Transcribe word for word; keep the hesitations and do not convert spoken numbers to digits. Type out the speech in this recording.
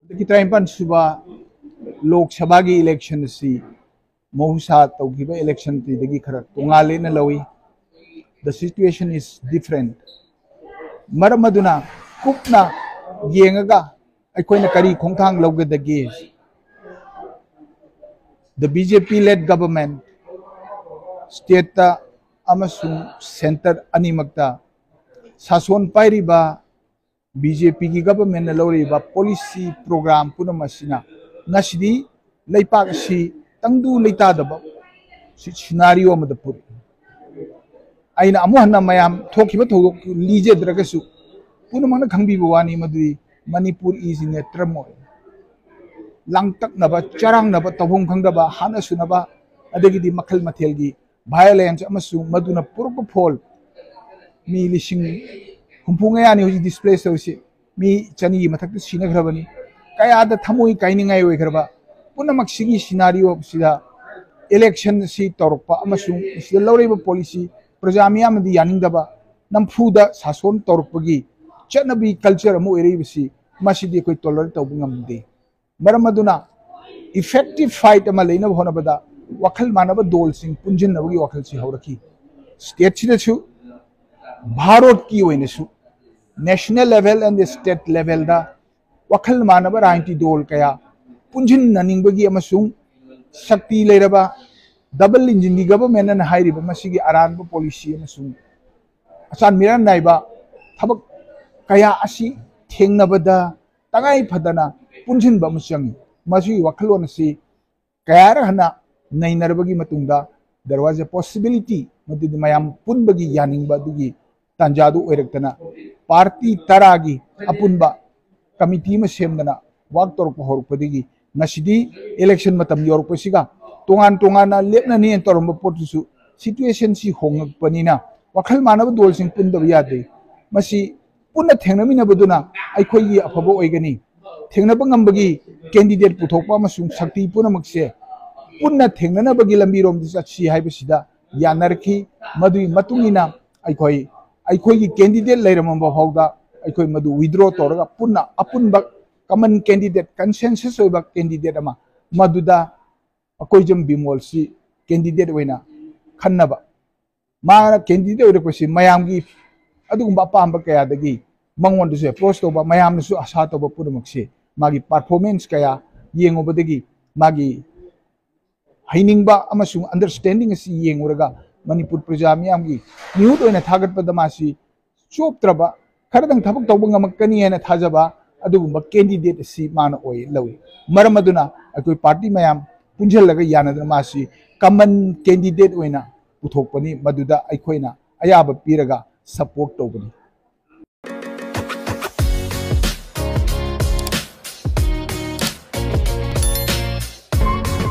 ꯍꯟꯗꯛꯀꯤ ꯇꯔꯥꯅꯤꯄꯥꯟ ꯁꯨꯕ ꯂꯣꯛ ꯁꯚꯥꯒꯤ election ꯑꯁꯤ ꯃꯍꯧꯁꯥ ꯇꯧꯈꯤꯕ election ꯇꯨꯗꯒꯤ ꯈꯔ ꯇꯣꯉꯥꯜꯂꯦꯅ ꯂꯧꯏ꯫ The situation is different. ꯃꯔꯝ ꯑꯗꯨꯅ ꯀꯨꯞꯅ ꯌꯦꯡꯉꯒ ꯑꯩꯈꯣꯏꯅ ꯀꯔꯤ ꯈꯣꯡꯊꯥꯡ ꯂꯧꯒꯗꯒꯦ? The B J P led government, stateꯇ ꯑꯃꯁꯨꯡ centre ꯑꯅꯤꯃꯛꯇ ꯁꯥꯁꯣꯟ ꯄꯥꯏꯔꯤꯕ B J Pꯒꯤ governmentꯅ ꯂꯧꯔꯤꯕ policy program ꯄꯨꯝꯅꯃꯛ ꯑꯁꯤꯅ ꯉꯁꯤꯗꯤ ꯂꯩꯄꯥꯛ ꯑꯁꯤ ꯇꯪꯗꯨ ꯂꯩꯇꯥꯗꯕ ꯁꯤ scenario ꯑꯃꯗ ꯄꯨꯔꯛꯏ꯫ ꯑꯩꯅ ꯑꯃꯨꯛ ꯍꯟꯅ ꯃꯌꯥꯝ ꯊꯣꯛꯈꯤꯕ ꯊꯧꯗꯣꯛ ꯂꯤꯖꯗ꯭ꯔꯒꯁꯨ ꯄꯨꯝꯅꯃꯛꯅ ꯈꯪꯕꯤꯕ ꯋꯥꯅꯤ, ꯃꯗꯨꯗꯤ Manipur is in a turmoil꯫ ꯂꯥꯡꯇꯛꯅꯕ, ꯆꯔꯥꯡꯅꯕ, ꯇꯧꯐꯝ ꯈꯪꯗꯕ, ꯍꯥꯠꯅ ꯁꯨꯅꯕ, ꯑꯗꯒꯤꯗꯤ ꯃꯈꯜ ꯃꯊꯦꯜꯒꯤ violence ꯑꯃꯁꯨꯡ ꯃꯗꯨꯅ ꯄꯨꯔꯛꯄ ꯐꯣꯜ, ꯃꯤ ꯂꯤꯁꯤꯡ ꯍꯨꯝꯐꯨ ꯃꯌꯥꯅꯤ ꯍꯧꯖꯤꯛ displace ꯇꯧꯔꯤꯁꯤ, ꯃꯤ ꯆꯅꯤꯒꯤ ꯃꯊꯛꯇ ꯁꯤꯅꯈ꯭ꯔꯕꯅꯤ꯫ ꯀꯌꯥꯗ ꯊꯃꯣꯏ ꯀꯥꯏꯅꯤꯡꯉꯥꯏ ꯑꯣꯏꯈ꯭ꯔꯕ ꯄꯨꯝꯅꯃꯛꯁꯤꯒꯤ scenario ꯁꯤꯗ election ꯑꯁꯤ ꯇꯧꯔꯛꯄ ꯑꯃꯁꯨꯡ ꯃꯁꯤꯗ ꯂꯧꯔꯤꯕ policy ꯄ꯭ꯔꯖꯥ ꯃꯤꯌꯥꯝꯅꯗꯤ ꯌꯥꯅꯤꯡꯗꯕ, ꯅꯝꯐꯨꯗ ꯁꯥꯁꯣꯟ ꯇꯧꯔꯛꯄꯒꯤ ꯆꯠꯅꯕꯤ culture ꯑꯃ ꯑꯣꯏꯔꯛꯏꯕꯁꯤ, ꯃꯁꯤꯗꯤ ꯑꯩꯈꯣꯏ tolerate ꯇꯧꯕ ꯉꯝꯗꯦ꯫ ꯃꯔꯝ ꯑꯗꯨꯅ effective fight ꯑꯃ ꯂꯩꯅꯕ ꯍꯣꯠꯅꯕꯗ ꯋꯥꯈꯜ ꯃꯥꯟꯅꯕ ꯗꯣꯜꯁꯤꯡ ꯄꯨꯟꯁꯤꯟꯅꯕꯒꯤ ꯋꯥꯈꯜꯁꯤ ꯍꯧꯔꯛꯈꯤ꯫ Stateꯁꯤꯗꯁꯨ, ꯚꯥꯔꯠꯀꯤ ꯑꯣꯏꯅꯁꯨ, national level and state levelꯗ ꯋꯥꯈꯜ ꯃꯥꯟꯅꯕ ꯔꯥꯖꯅꯤꯇꯤ ꯗꯣꯜ ꯀꯌꯥ ꯄꯨꯟꯁꯤꯟꯅꯅꯤꯡꯕꯒꯤ ꯑꯃꯁꯨꯡ ꯁꯛꯇꯤ ꯂꯩꯔꯕ double engineꯒꯤ governmentꯅ ꯍꯥꯏꯔꯤꯕ ꯃꯁꯤꯒꯤ ꯑꯔꯥꯟꯕ policy ꯑꯃꯁꯨꯡ ꯑꯆꯥꯟ ꯃꯤꯔꯥꯟ ꯅꯥꯏꯕ ꯊꯕꯛ ꯀꯌꯥ ꯑꯁꯤ ꯊꯦꯡꯅꯕꯗ ꯇꯉꯥꯏ ꯐꯗꯅ ꯄꯨꯟꯁꯤꯟꯕ ꯑꯃ ꯆꯪꯏ꯫ ꯃꯁꯤꯒꯤ ꯋꯥꯈꯜꯂꯣꯟ ꯑꯁꯤ ꯀꯌꯥꯔꯛ ꯍꯟꯅ ꯅꯩꯅꯔꯕꯒꯤ ꯃꯇꯨꯡꯗ there was a possibility, ꯃꯗꯨꯗꯤ ꯃꯌꯥꯝ ꯄꯨꯟꯕꯒꯤ ꯌꯥꯅꯤꯡꯕ ꯑꯗꯨꯒꯤ ꯇꯥꯟꯖꯥꯗꯨ ꯑꯣꯏꯔꯛꯇꯅ party ꯇꯔꯥꯒꯤ ꯑꯄꯨꯟꯕ committee ꯑꯃ ꯁꯦꯝꯗꯅ work ꯇꯧꯔꯛꯄ ꯍꯧꯔꯛꯄꯗꯒꯤ ꯉꯁꯤꯗꯤ election ꯃꯇꯝ ꯌꯧꯔꯛꯄꯁꯤꯒ ꯇꯣꯉꯥꯟ ꯇꯣꯉꯥꯟꯅ ꯂꯦꯞꯅꯅꯦꯅ ꯇꯧꯔꯝꯕ ꯄꯣꯠꯇꯨꯁꯨ situationꯁꯤ ꯍꯣꯡꯂꯛꯄꯅꯤꯅ ꯋꯥꯈꯜ ꯃꯥꯟꯅꯕ ꯗꯣꯜꯁꯤꯡ ꯄꯨꯟꯗꯕ ꯌꯥꯗꯦ꯫ ꯃꯁꯤ ꯄꯨꯟꯅ ꯊꯦꯡꯅꯃꯤꯟꯅꯕꯗꯨꯅ ꯑꯩꯈꯣꯏꯒꯤ ꯑꯐꯕ ꯑꯣꯏꯒꯅꯤ꯫ ꯊꯦꯡꯅꯕ ꯉꯝꯕꯒꯤ candidate ꯄꯨꯊꯣꯛꯄ ꯑꯃꯁꯨꯡ ꯁꯛꯇꯤ ꯄꯨꯝꯅꯃꯛꯁꯦ ꯄꯨꯟꯅ ꯊꯦꯡꯅꯅꯕꯒꯤ ꯂꯝꯕꯤꯔꯣꯝꯗ ꯆꯠꯁꯤ ꯍꯥꯏꯕꯁꯤꯗ ꯌꯥꯅꯔꯛꯈꯤ꯫ ꯃꯗꯨꯒꯤ ꯃꯇꯨꯡ ꯏꯟꯅ ꯑꯩꯈꯣꯏ, ꯑꯩꯈꯣꯏꯒꯤ candidate ꯂꯩꯔꯝꯃꯕ ꯐꯥꯎꯗ ꯑꯩꯈꯣꯏ ꯃꯗꯨ withdraw ꯇꯧꯔꯒ ꯄꯨꯟꯅ ꯑꯄꯨꯟꯕ common candidate, consensus ꯑꯣꯏꯕ candidate ꯑꯃ, ꯃꯗꯨꯗ ꯑꯀꯣꯏꯖꯝ ꯕꯤꯃꯣꯜꯁꯤ candidate ꯑꯣꯏꯅ ꯈꯟꯅꯕ, ꯃꯥꯅ candidate ꯑꯣꯏꯔꯛꯄꯁꯤ ꯃꯌꯥꯝꯒꯤ ꯑꯗꯨꯒꯨꯝꯕ ꯑꯄꯥꯝꯕ ꯀꯌꯥꯗꯒꯤ ꯃꯉꯣꯟꯗꯁꯨ approach ꯇꯧꯕ, ꯃꯌꯥꯝꯅꯁꯨ ꯑꯁꯥ ꯇꯧꯕ ꯄꯨꯝꯅꯃꯛꯁꯦ ꯃꯥꯒꯤ performance ꯀꯌꯥ ꯌꯦꯡꯉꯨꯕꯗꯒꯤ, ꯃꯥꯒꯤ ꯍꯩꯅꯤꯡꯕ ꯑꯃꯁꯨꯡ understanding ꯑꯁꯤ ꯌꯦꯡꯉꯨꯔꯒ ꯃꯅꯤꯄꯨꯔ ꯄ꯭ꯔꯖꯥ ꯃꯤꯌꯥꯝꯒꯤ ꯃꯤꯍꯨꯠ ꯑꯣꯏꯅ ꯊꯥꯒꯠꯄꯗ ꯃꯥꯁꯤ ꯆꯣꯞꯇ꯭ꯔꯕ, ꯈꯔꯗꯪ ꯊꯕꯛ ꯇꯧꯕ ꯉꯝꯃꯛꯀꯅꯤ ꯍꯥꯏꯅ ꯊꯥꯖꯕ ꯑꯗꯨꯒꯨꯝꯕ candidate ꯑꯁꯤ ꯃꯥꯅ ꯑꯣꯏ ꯂꯧꯏ꯫ ꯃꯔꯝ ꯑꯗꯨꯅ ꯑꯩꯈꯣꯏ party ꯃꯌꯥꯝ ꯄꯨꯟꯁꯤꯜꯂꯒ ꯌꯥꯅꯗꯨꯅ ꯃꯥꯁꯤ common candidate ꯑꯣꯏꯅ ꯄꯨꯊꯣꯛꯄꯅꯤ, ꯃꯗꯨꯗ ꯑꯩꯈꯣꯏꯅ ꯑꯌꯥꯕ ꯄꯤꯔꯒ support ꯇꯧꯕꯅꯤ꯫